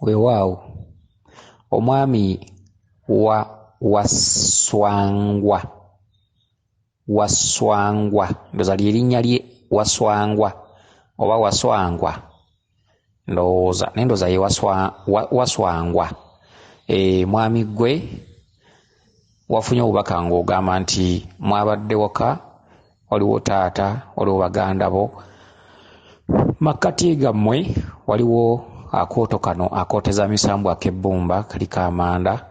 Weewaawo, omwami wa Waswangwa, Waswangwa, ndowooza lye linnya lye Waswangwa oba Waswangwa, ndowooza naye ndowooza ye Waswangwa. Mwami ggwe wafunye obubaka ng'ogamba nti mwabadde waka, waliwo taata, waliwo baganda bo, makkati gammwe waliwo akooto kano akooteza misambwa ak'ebbumba kaliko amanda.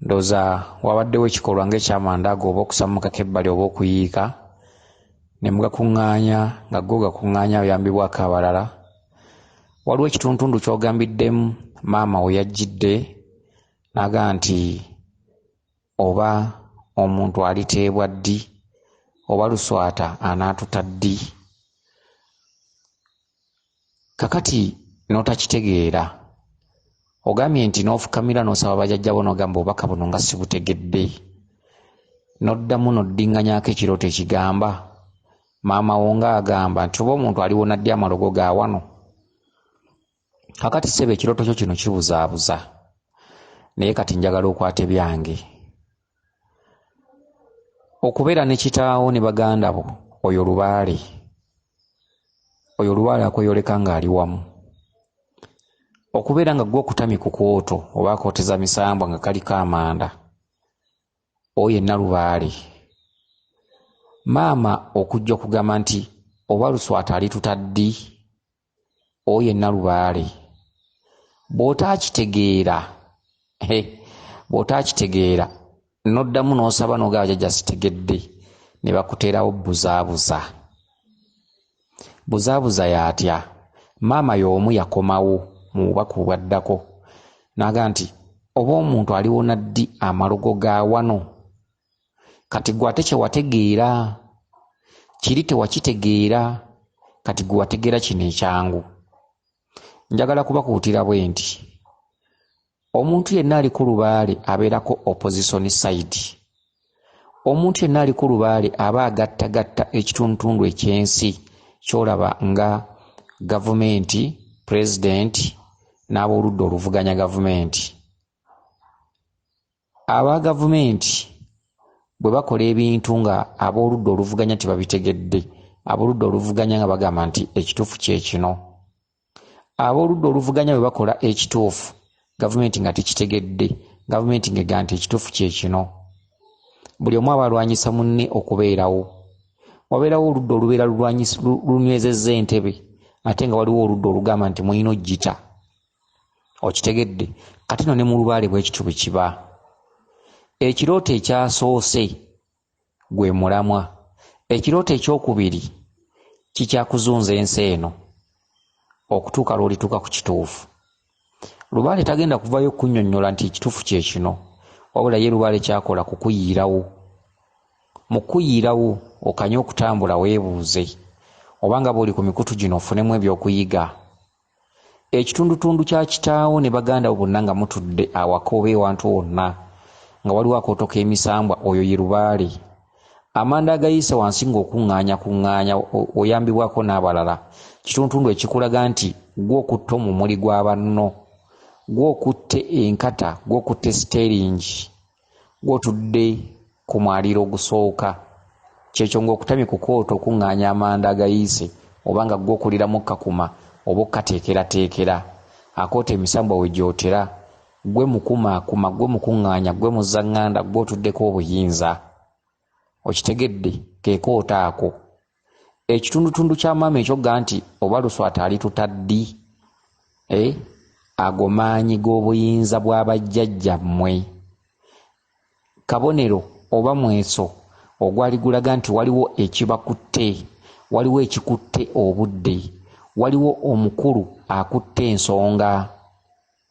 Ndowooza wabaddewo ekikolwa ng'ekyamanda ago oba okusammukako ebbali oba okuyiika ne mugakuŋŋaanya, nga go gakuŋŋaanya oyambibwako abalala. Waliwo ekitundutundu ky'ogambiddemu maama we yajjidde n'agamba nti oba omuntu aliteebwa ddi, oba Luswata anaatuta ddi? Kakati n'otakitegeera, ogambye nti n'ofukamira n'osaba bajjajja bo n'ogamba obubaka buno nga sibutegedde, n'oddamu n'oddiŋŋanyaako ekirooto ekigamba maama wo ng'agamba nti oba omuntu aliwona ddi amalogo ga wano. Kakati ssebo ekirooto kyo kino kibuzaabuza, naye kati njagala okwate byange. Okubeera ne kitaawo ne baganda bo, oyo lubaale, oyo lubaale akweyoleka ng'ali wamu. Okubeera nga ggwe okutamye ku kwoto oba akooteza misambwa nga kaliko amanda, oyo yenna lubaale. Maama okujja okugamba nti oba Luswata alituta ddi, oyo yenna lubaale. Bw'otaakitegeera, bw'otaakitegeera n'oddamu n'osaba n'ogamba jjajja sitegedde, ne bakuteerawo buzaabuza. Buzaabuza y'atya? Maama y'omu yakomawo mu bubaka obwaddako n'agamba nti oba omuntu aliwona ddi amalogo ga wano? Kati ggwe ate kye wategeera kiri tewakitegeera, kati ggwe wategeera kino ekyangu. Njagala kubakuutira bwe nti omuntu yenna aliko lubaale abeerako opposition side. Omuntu yenna aliko lubaale aba agattagatta ekitundutundu eky'ensi ky'olaba nga gavumenti, pulezidenti n'ab'oludda oluvuganya gavumenti. Aba gavumenti bwe bakola ebintu nga ab'oludda oluvuganya tebabitegedde, ab'oludda oluvuganya nga bagamba nti ekituufu kye kino. Ab'oludda oluvuganya bwe bakola ekituufu, gavumenti nga tekitegedde, gavumenti ng'egamba nti ekituufu kye kino. Buli omu aba alwanyisa munne okubeerawo. Wabeerawo oludda olubeera lunywezezza entebe, ate nga waliwo oludda olugamba nti mulina okugita. Okitegedde? Kati nno ne mu lubaale bwe kityo bwe kiba. Ekirooto ekyasoose gwe mulamwa. Ekirooto ekyokubiri kikyakuzunza ensi eno okutuuka lw'olituuka ku kituufu. Lubaale tagenda kuvaayo kukunnyonnyola nti ekituufu kye kino, wabula ye lubaale ky'akola kukuyiirawo. Mu kukuyiirawo okanye okutambula weebuuze oba nga bw'oli ku mikutu gino ofunemu ebyokuyiga. Ekitundutundu kya kitaawo ne baganda bo bonna nga mutudde awaka oba ewantu wonna nga waliwo akooto k'emisambwa, oyo ye lubaale. Amanda agayiise wansi ng'okuŋŋaanya kuŋŋaanya oyambibwako n'abalala, kitundutundu ekikulaga nti ggwe okutte omumuli gwa banno, ggwe okutte enkata, ggwe okutte siteeringi, ggwe otudde ku mwaliiro ogusooka. Kyekyo ng'okutamye ku kooto okuŋŋaanya amanda agayiise oba nga ggwe okuliramu kakuma oba okukateekerateekera. Akooto emisambwa we gyotera, ggwe mukumaakuma, ggwe mukuŋŋaanya, ggwe muzzaŋŋanda, ggwe otuddeko obuyinza. Okitegedde? Ke kooto ako. Ekitundutundu kya maama ekyogga nti oba Luswata alituta ddi? Ago maanyi g'obuyinza bwa bajjajjammwe. Kabonero oba mweso ogwali gulaga nti waliwo ekibakutte, waliwo ekikutte obudde, waliwo omukulu akutte ensonga,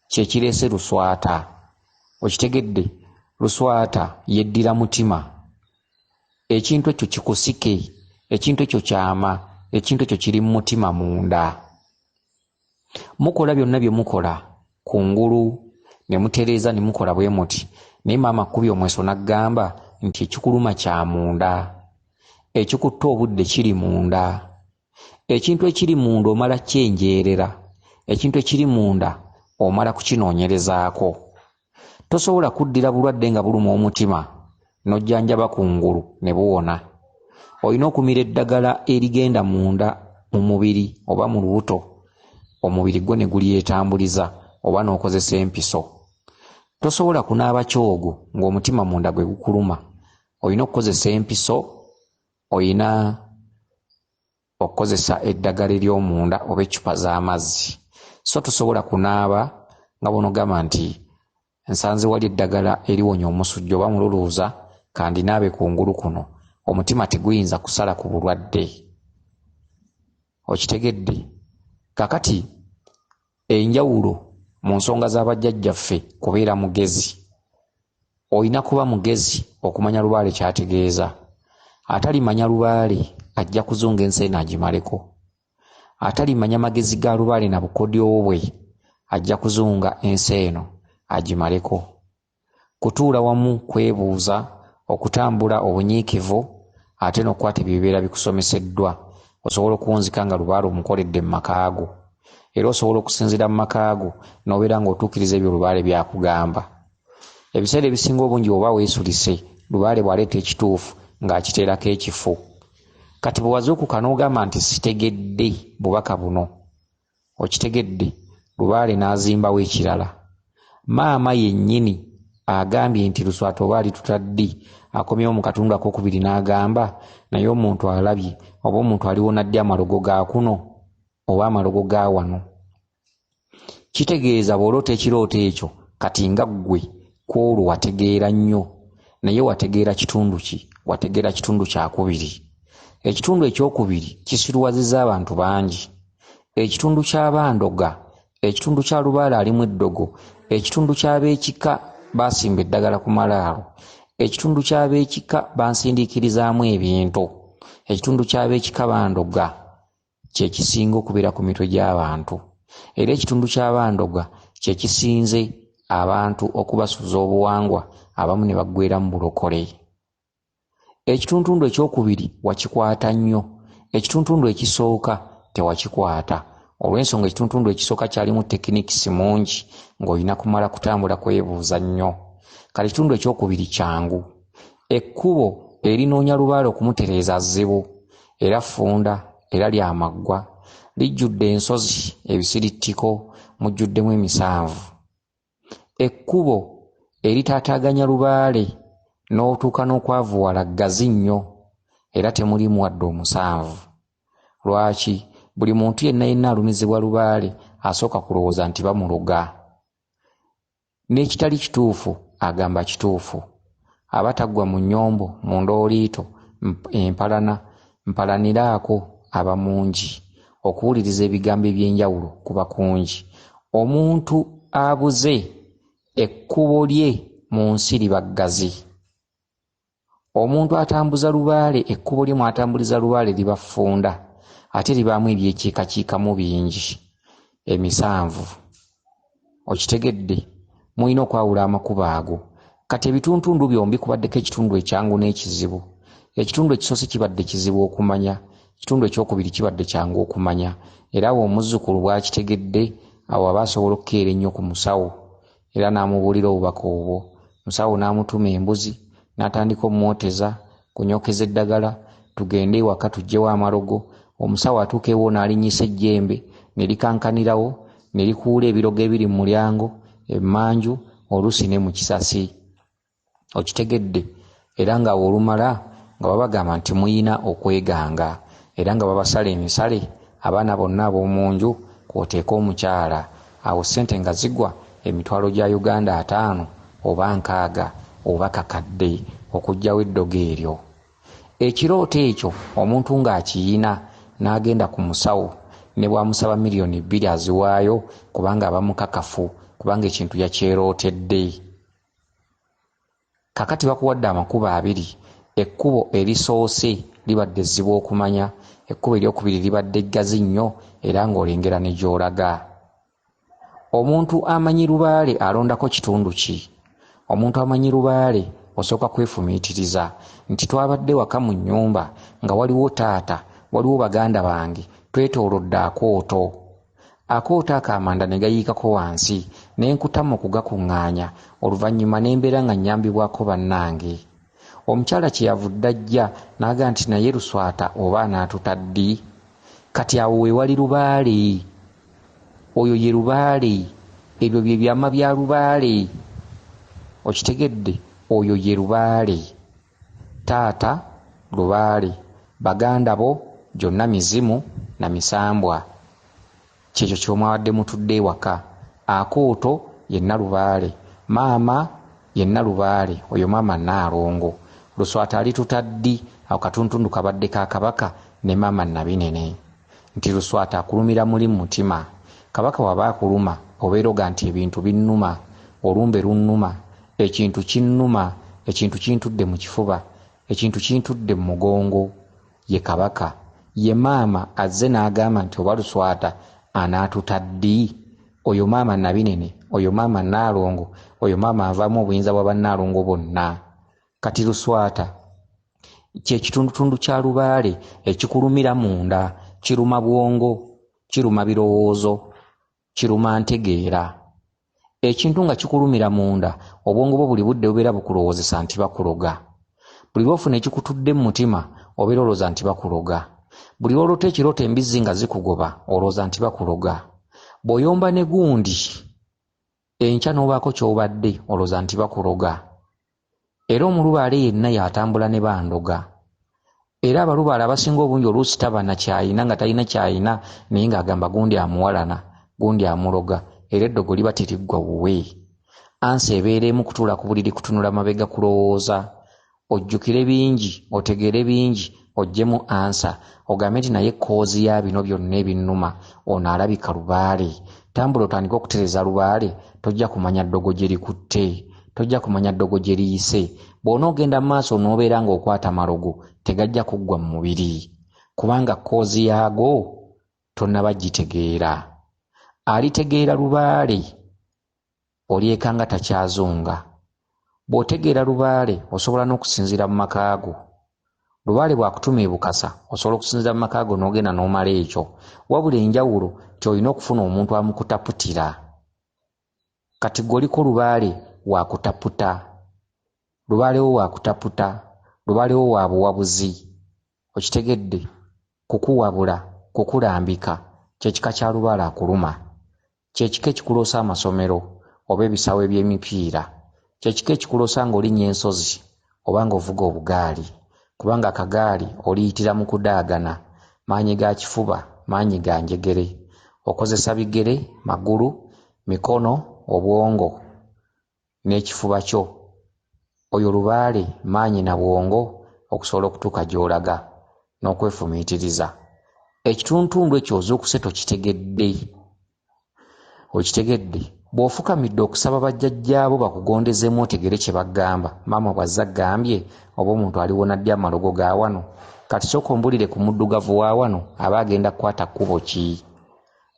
kye kireese Luswata. Okitegedde? Luswata yeddira mutima. Ekintu ekyo kikusike, ekintu ekyo kyama, ekintu ekyo kiri mu mutima munda. Mukola byonna bye mukola kungulu ne mutereeza ne mukola bwe muti, naye maama akkubye omweso n'aggamba nti ekikuluma kya munda, ekikutte obudde kiri munda. Ekintu ekiri munda omala kyenjeerera, ekintu ekiri munda omala kukinoonyerezaako. Tosobola kuddira bulwadde nga buluma omutima n'ojjanjaba ku ngulu ne buwona. Olina okumira eddagala erigenda munda mu mubiri oba mu lubuto, omubiri gwo ne gulyetambuliza oba n'okozesa empiso. Tosobola kunaaba kyogo ng'omutima munda gwe gukuluma. Olina okukozesa empiso, olina okukozesa eddagala ery'omunda oba eccupa z'amazzi. So tosobola kunaaba nga bw'onoogamba nti nsanze wali eddagala eriwonya omusujja oba mululuuza kandinaabe kungulu kuno. Omutima teguyinza kusala ku bulwadde. Okitegedde? Kaakati enjawulo mu nsonga za bajjajjaffe kubeera mugezi. Olina kuba mugezi okumanya lubaale ky'ategeeza. Atalimanya lubaale ajja kuzunga ensi eno agimaleko. Atalimanya magezi ga lubaale na bukodyo bwe ajja kuzunga ensi eno agimaleko. Kutuula wamu kwebuuza, okutambula obunyiikivu ate n'okukwata ebyo ebibeera bikusomeseddwa. Osobola okuwunzika nga lubaale omukoledde mu maka go. Era osobola okusinziira mu maka go n'obeera ng'otuukiriza ebyo lubaale by'akugamba. Ebiseera ebisinga obungi bw'oba weesulise, lubaale bw'aleeta ekituufu ng'akiteerako ekifu. Kati bwe wazuukuka n'ogamba nti sitegedde bubaka buno, okitegedde, lubaale n'azimbawo ekirala. Maama yennyini agambye nti Luswata oba alituta ddi, akomyewo mu katundu akookubiri n'agamba naye omuntu alabye oba omuntu aliwona ddi amalogo ga kuno oba amalogo ga wano. Kitegeeza bw'oloota ekirooto ekyo kati nga ggwe ku olwo wategeera nnyo, naye wategeera kitundu ki? Wategeera kitundu kyakubiri. Ekitundu ekyokubiri kisiruwazizza abantu bangi. Ekitundu ky'abandoga, ekitundu kya lubaale alimu eddogo, ekitundu ky'ab'ekika baasimba eddagala ku malaalo, ekitundu ky'ab'ekika bansindiikirizaamu ebintu, ekitundu ky'ab'ekika bandoga kye kisinga okubeera ku mitwe gy'abantu. Era ekitundu ky'abandoga kye kisinze abantu okubasuza obuwangwa abamu ne baggweera mu bulokole. Ekituntundu ekyokubiri wakikwata nnyo, ekituntundu ekisooka tewakikwata. Olw'ensonga ekituntundu ekisooka kyalimu tekinikisi mungi ng'olina kumala kutambula kwebuuza nnyo. Kale ekitundu ekyokubiri kyangu. Ekkubo erinoonya lubaale okumutereeza zzibu era ffunda era lya maggwa, lijjudde ensozi, ebisirittiko, mujjuddemu emisanvu. Ekkubo eritaataaganya lubaale n'otuuka n'okwavuwala ggazi nnyo era temuliimu wadde omusanvu. Lwaki? Buli muntu yenna yenna alumizibwa lubaale asooka kulowooza nti bamuloga. N'ekitali kituufu agamba kituufu. Aba taggwa mu nnyombo, mu ndooliito, empalana, mpalaniraako aba mungi. Okuwuliriza ebigambo eby'enjawulo kuba kungi. Omuntu abuze ekkubo lye mu nsi liba ggazi. Omuntu atambuza lubaale ekkubo lye mw'atambuliza lubaale liba ffunda ate libaamu ebyekiikakiikamu bingi emisanvu. Okitegedde? Mulina okwawula amakubo ago. Kati ebituntundu byombi kubaddeko ekitundu ekyangu n'ekizibu. Ekitundu ekisoose kibadde kizibu okumanya, ekitundu ekyokubiri kibadde kyangu okumanya. Era awo omuzzukulu bw'akitegedde, awo aba asobola okukeera ennyo ku musawo era n'amubuulira obubaka obwo. Musawo n'amutuma embuzi n'atandika omwoteza, kunyokeza eddagala, tugende ewaka tuggyewo amalogo. Omusawo atuuka ewuwo n'alinnyisa ejjembe ne likankanirawo ne likuula ebirogo ebiri mu mulyango, emmanju, oluusi ne mu kisasi. Okitegedde? Era ng'awo olumala nga babagamba nti muyina okweganga era nga babasala emisale abaana bonna ab'omu nju kw'oteeka omukyala. Awo ssente nga zigwa emitwalo gya Uganda 50 oba 60 oba kakadde okuggyawo eddogo eryo. Ekirooto ekyo omuntu ng'akiyina n'agenda ku musawo ne bw'amusaba 2 miliyoni aziwaayo kubanga aba mukakafu kubanga ekintu yakyerootedde. Kaakati bakuwadde amakubo abiri. Ekkubo erisoose libadde zzibu okumanya, ekkubo eryokubiri libadde ggazi nnyo era ng'olengera ne gy'olaga. Omuntu amanyi lubaale alondako kitundu ki? Omuntu amanyi lubaale osooka kwefumiitiriza nti twabadde waka mu nnyumba nga waliwo taata, waliwo baganda bange, twetoolodde akooto. Akooto ako amanda ne gayiikako wansi, ne nkutama okugakuŋŋaanya, oluvannyuma ne mbeera nga nnyambibwako bannange. Omukyala kye yavudde ajja n'agamba nti, Naye Luswata oba anaatuta ddi? Kati awo we wali Lubaale. Oyo ye Lubaale. Ebyo bye byama bya Lubaale. Okitegedde? Oyo ye Lubaale. Taata Lubaale. Baganda bo gyonna mizimu na misambwa. Kyekyo kyomwabadde mutudde ewaka. Akooto ye Nnalubaale. Maama ye Nnalubaale. Oyo maama Nnaalongo. Luswata alituta ddi? Ako katuntundu kabadde ka Kabaka ne maama Nabinene. Nti Luswata akulumira muli mu mutima. Kabaka waba akuluma obeera oga nti ebintu binnuma, olumbe lunnuma, ekintu kinnuma, ekintu kintudde mu kifuba, ekintu kintudde mu mugongo. Ye Kabaka. Ye maama azze n'agamba nti oba Luswata anaatuta ddi? Oyo maama Nabinene, oyo maama Nnaalongo, oyo maama avaamu obuyinza bwa Bannaalongo bonna. Kati Luswata kye kitundutundu kya Lubaale ekikulumira munda, kiruma bwongo, kiruma birowoozo, kiruma ntegeera. Ekintu nga kikulumira munda, obwongo bwo buli budde bubeera bukulowoozesa nti bakuloga. Buli lw'ofuna ekikutudde mu mutima, obeera olowooza nti bakuloga. Buli lw'oloota ekirooto embizzi nga zikugoba, olowooza nti bakuloga. Bw'oyomba ne gundi, enkya n'obaako ky'obadde, olowooza nti bakuloga. Era omulubaale yenna y'atambula ne bandoga. Era abalubaale abasinga obungi oluusi taba na ky'alina nga talina ky'alina naye ng'agamba gundi amuwalana, gundi amuloga era eddogo liba teriggwa wuwe. Ansa ebeera emu kutuula ku buliri kutunula mabega kulowooza. Ojjukire bingi, otegeere bingi, oggyemu ansa ogambe nti naye kkoozi ya bino byonna ebinnuma ono alabika lubaale. Tambula otandike okutereeza lubaale tojja kumanya ddogo gye likutte. Tojja kumanya ddogo gye liyise. Bw'onoogenda mu maaso n'obeera ng'okwata malogo tegajja kuggwa mu mubiri kubanga kkoozi yaago tonnaba gitegeera. Alitegeera lubaale olyekanga takyazunga. Bw'otegeera lubaale osobola n'okusinziira mu maka go. Lubaale bw'akutuma e Bukasa osobola okusinziira mu maka go n'ogenda n'omala ekyo. Wabula enjawulo nti olina okufuna omuntu amukutaputira. Kati gwe oliko lubaale wa kutaputa. Lubaale wo wa kutaputa. Lubaale wo wa buwabuzi. Okitegedde? Kukuwabula, kukulambika. Kye kika kya lubaale akuluma. Kye kika ekikuloosa amasomero oba ebisaawe by'emipiira. Kye kika ekikuloosa ng'olinnya ensozi oba ng'ovuga obugaali. Kubanga akagaali oliyitira mu kudaagana. Maanyi ga kifuba, maanyi ga njegere. Okozesa bigere, magulu, mikono, obwongo n'ekifuba kyo. Oyo lubaale maanyi na bwongo okusobola okutuuka gy'olaga n'okwefumiitiriza. Ekitundutundu ekyo ozuukuse tokitegedde. Okitegedde? Bw'ofukamidde okusaba bajjajjaabo bakugondezeemu otegeere kye bagamba, maama bw'azze aggambye oba omuntu aliwona ddi amalogo ga wano? Kati sooka ombulire ku muddugavu wa wano aba agenda kukwata kkubo ki?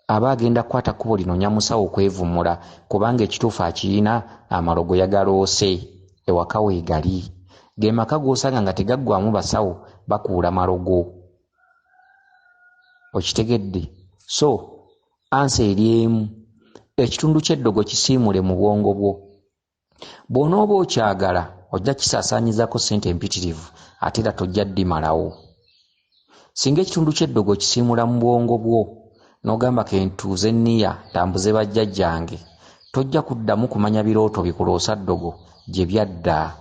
Aba agenda kukwata kkubo linonya musawo kwevumula kubanga ekituufu akiyina amalogo yagaloose ewaka weegali. Ge maka g'osanga nga tegaggwamu basawo bakuula malogo. Okitegedde? So, ansa eri emu. Ekitundu ky'eddogo kisiimule mu bwongo bwo. Bw'onooba okyagala ojja kisaasaanyizaako ssente mpitirivu ate era tojja ddimalawo. Singa ekitundu ky'eddogo okisiimula mu bwongo bwo n'ogamba kentuuze nniya ntambuze bajjajjange, tojja kuddamu kumanya birooto bikuloosa ddogo gye byadda.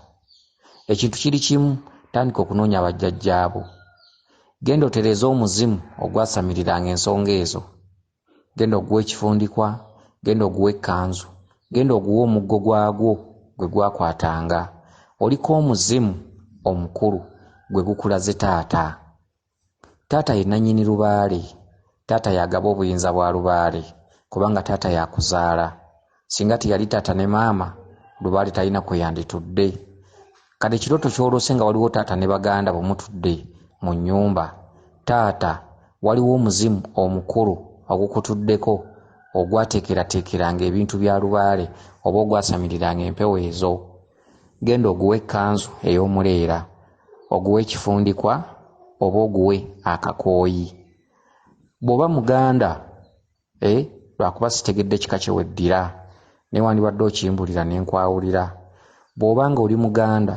Ekintu kiri kimu, tandika okunoonya bajjajjaabo. Genda otereeze omuzimu ogwasamiriranga ensonga ezo. Genda oguwe ekifundikwa, genda oguwe ekkanzu, genda oguwe omuggo gwagwo gwe gwakwatanga. Oliko omuzimu omukulu gwe gukulaze taata. Taata ye nnannyini lubaale. Taata y'agaba obuyinza bwa lubaale kubanga taata y'akuzaala. Singa teyali taata ne maama, lubaale talina kwe yanditudde. Kati ekirooto ky'oloose nga waliwo taata ne baganda bo mutudde mu nnyumba, taata waliwo omuzimu omukulu ogukutuddeko ogwateekerateekeranga ebintu bya lubaale oba ogwasamiriranga empewo ezo. Genda oguwe ekkanzu ey'omuleera, oguwe ekifundikwa oba oguwe akakooyi. Bw'oba Muganda, eh, lwakuba sitegedde kika kye weddira naye wandibadde okimbulira ne nkwawulira. Bw'oba ng'oli Muganda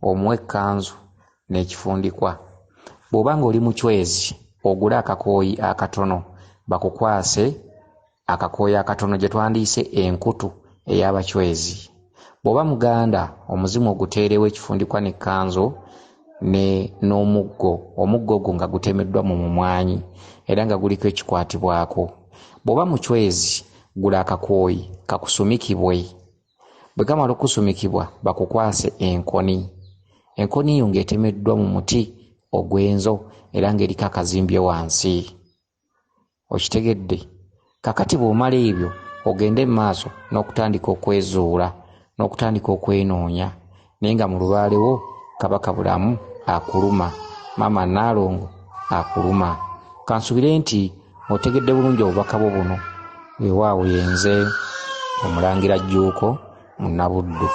omuwe ekkanzu n'ekifundikwa. Bw'oba ng'oli Muchwezi ogule akakooyi akatono bakukwase akakooyi akatono gye twandiyise enkutu ey'Abachwezi. Bw'oba Muganda omuzimu oguteerewo ekifundikwa n'ekkanzu ne n'omuggo, omuggo ogwo nga gutemeddwa mu mumwanyi era nga guliko ekikwatibwako. Bw'oba Muchwezi gula akakooyi kakusumikibwe. Bwe kamala okusumikibwa bakukwase enkoni. Enkoni eyo ng'etemeddwa mu muti ogw'enzo era ng'eriko akazimbye wansi. Okitegedde? Kakati bw'omala ebyo ogende mu maaso n'okutandika okwezuula n'okutandika okwenoonya naye nga mu lubaale wo Kabaka Bulamu akuluma, Maama Nnaalongo akuluma. Kansubire nti otegedde bulungi obubaka bwo buno. Weewaawo yenze Omulangira Jjuuko Munnabuddu.